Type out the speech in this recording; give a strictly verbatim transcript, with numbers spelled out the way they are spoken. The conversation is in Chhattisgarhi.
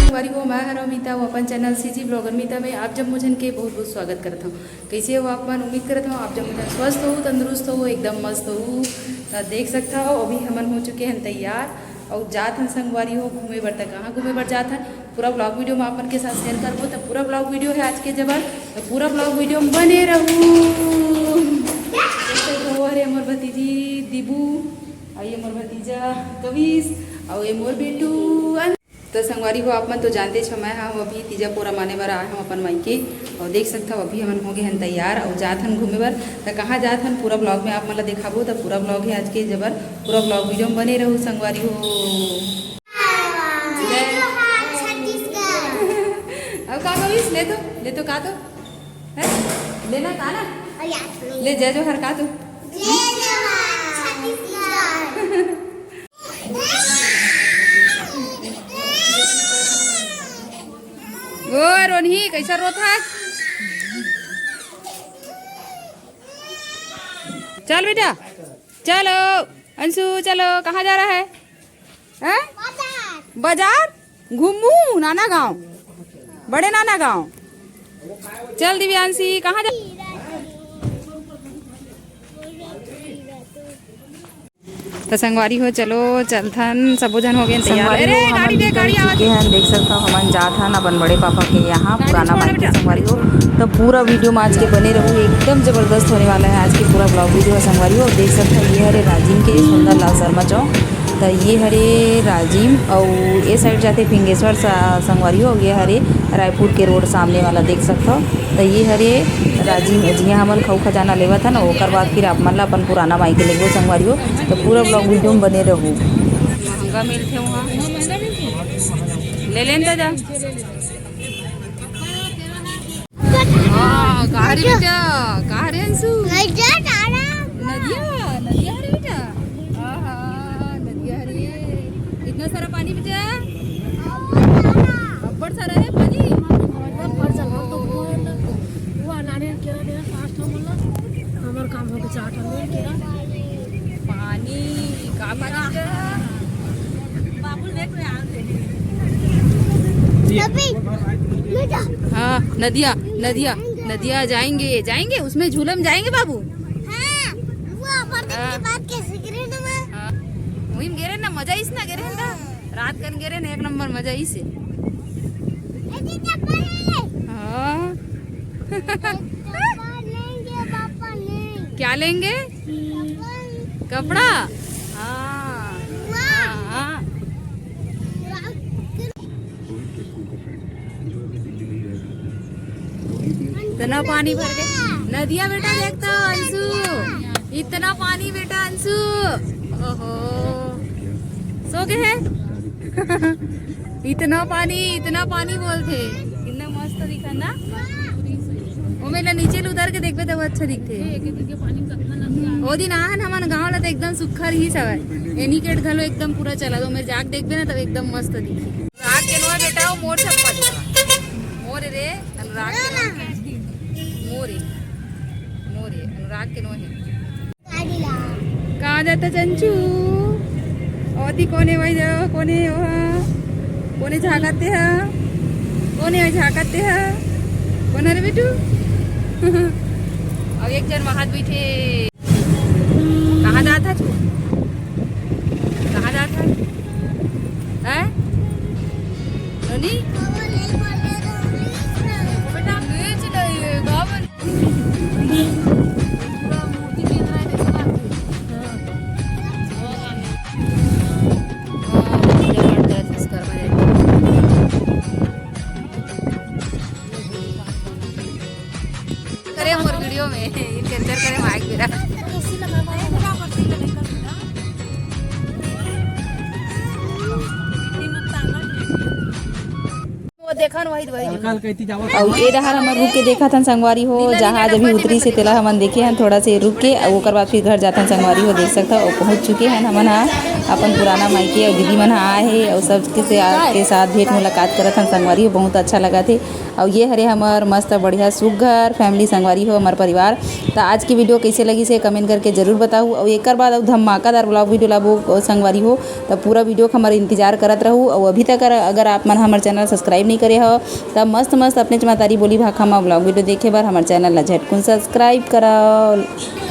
संगवारी हो, मैं हरव मीता, वो अपन चैनल सीजी ब्लॉगर मीता में आप जम्मो झन के बहुत बहुत स्वागत करत हूँ। कैसे हो आप मन? उम्मीद करत हूँ आप जम्मो झन स्वस्थ हो, तंदुरुस्त हो, एकदम मस्त हो। त देख सकता हो, अभी हमन हो चुके हैं तैयार और जात हन संगवारी हो घूमे बर। त कहाँ घूमे बर जात हन, पूरा ब्लॉग वीडियो में आप मन के साथ शेयर करबो। त पूरा ब्लॉग वीडियो है आज के जबर, त पूरा ब्लॉग वीडियो में बने रहू। जैसे वो हरे हमर भतीजी दीबू, और ये हमर भतीजा कविश, और ये मोर बेटू। तो संगवारी हो, आप मन तो जानते छो, मैं हम अभी तीजा पोरा माने बर आए हम अपन मायके। और देख सकता हो, अभी हमन हो गए हन तैयार और जात हन घूमे बर। तो कहाँ जात हन, पूरा ब्लॉग में आप मन ला दिखाबो। तो पूरा ब्लॉग है आज के जबर, पूरा ब्लॉग वीडियो में बने रहू संगवारी हो। जय जोहार छत्तीसगढ़। अब का कविश, ले तो, ले तो का तो, है? लेना का ना? अरे यार, ले जय जोहार का तो। जय जोहार छत्तीसगढ़। ओ रोनही, कैसा रोत है? चल बेटा, चलो। अंशु, चलो, कहाँ जा रहा है? हैं? बाजार। घूमू नाना गांव, बड़े नाना गांव। चल दिव्यांशी, कहाँ जा? तो संगवारी हो, चलो चलथन, सबो झन हो गए तैयार। संगवारी हो, हमन गाड़ी दे, निकल गाड़ी चुके हैं। देख सकता हो, हमन जात हन अपन बड़े पापा के यहाँ पुराना मायके। संगवारी हो, तो पूरा वीडियो में आज के बने रहू, एकदम जबरदस्त होने वाला है आज के पूरा ब्लॉग वीडियो। संगवारी हो, देख सकता हो, ये हरे राजिम के सुंदर लाल शर्मा चौक, तो ये हरे राजिम, और ये साइड जाते फिंगेश्वर सा-, संगवारी हो, ये हरे रायपुर के रोड सामने वाला देख सकत हो। तो ये हरे राजिम, जिहाँ हमन खऊ खजाना लेवत हन, ओकर बाद फिर आप मन ला अपन पुराना मायके लेगो संगवारी हो। तो पूरा ब्लॉग वीडियो में बने रहू। महंगा मिलथे वहाँ, ले लेन त जा। हाँ, कहाँ रे बेटा? कहाँ रे अंशु? नदिया, नदिया रे बेटा। आहा, नदिया रे। इतना सारा पानी बेटा? अब्बड़ सारा है पानी। हमर काम हो गया, चार ठन मिल के। पानी, का पानी बेटा? बाबू देख रहे हैं। हाँ, नदिया, नदिया, नदिया जाएंगे, जाएंगे, उसमें झूला में जाएंगे बाबू। हाँ, वो अपन हाँ। बात कैसे गिरे ना मैं? हाँ, वही में गिरे ना, मजा इस ना गिरे ना। रात कन गिरे ना, एक नंबर मजा इस। हाँ। पापा लेंगे, पापा लेंगे। क्या लेंगे? कपड़ा। कपड़ा? हाँ। हाँ, हाँ। इतना पानी भर गया। नदिया बेटा देख तो अंशु, इतना पानी बेटा अंशु। ओहो, सो गए है। इतना पानी, इतना पानी बोलथे। कितना मस्त दिखा ना। ओ मेला नीचे ले उतर के देखबे त वो अच्छा दिखथे। ओ दिन आहन हमन गांव ला त एकदम सुक्खा रहिस हवय। एनी गेट घलो एकदम पूरा चला दो, मेर जाके देखबे ना तब एकदम मस्त दिखथे। अनुराग के नोहे बेटा, वो मोर चप्पल। मोर रे, अनुराग के नोहे। मोर रे, मोर रे, अनुराग के नोहे। कहाँ जाता चंचू? ओती कोने वही जाओ, कोने वहाँ? कोने झाँकत हे? कोने वही झाँकत हे? कोन रे बेटू? अब एक जन वहाँ बैठे। कहाँ जात हस? कहाँ जात हस? हैं? नोनी? बेटा, बेच नहीं है, गाँव में। पूरा मूर्ति के अंदर है, जैसे बात है। हाँ। हाँ, जबरदस्त विश्वकर्मा जयंती। करे मोर वीडियो में, इन कैप्चर करे माइक मेरा। देखन वही, वही। हल्का हल्का इति जावत अउ ए डहर हमन रुक के देखत हन संगवारी हो, जहाज अभी उतरी से तेला हमन देखे हन थोड़ा से रुक के, अउ ओकर बाद फिर घर जाथन संगवारी हो। देख सकथव, अउ पहुंच चुके हन हमन ह अपन पुराना मायके, अउ दीदी मन ह आए हे, अउ सबके से, के साथ भेंट मुलाकात करत हन संगवारी हो। बहुत अच्छा लगत हे। अउ ये हरे हमर मस्त बढ़िया सुग्घर family संगवारी हो, हमर परिवार। त आज की video कैसे लगी से comment करके जरूर बताहू। अउ एकर बाद अउ धमाकादार vlog video लाबो संगवारी हो, त पूरा video के हमर इंतजार करत रहू। अउ अभी तक अगर, अगर आप मन हमर channel subscribe नहीं करे हो, त मस्त मस्त अपने महतारी बोली भाखा मा vlog video देखे बर हमर channel ला झटकुन subscribe करव।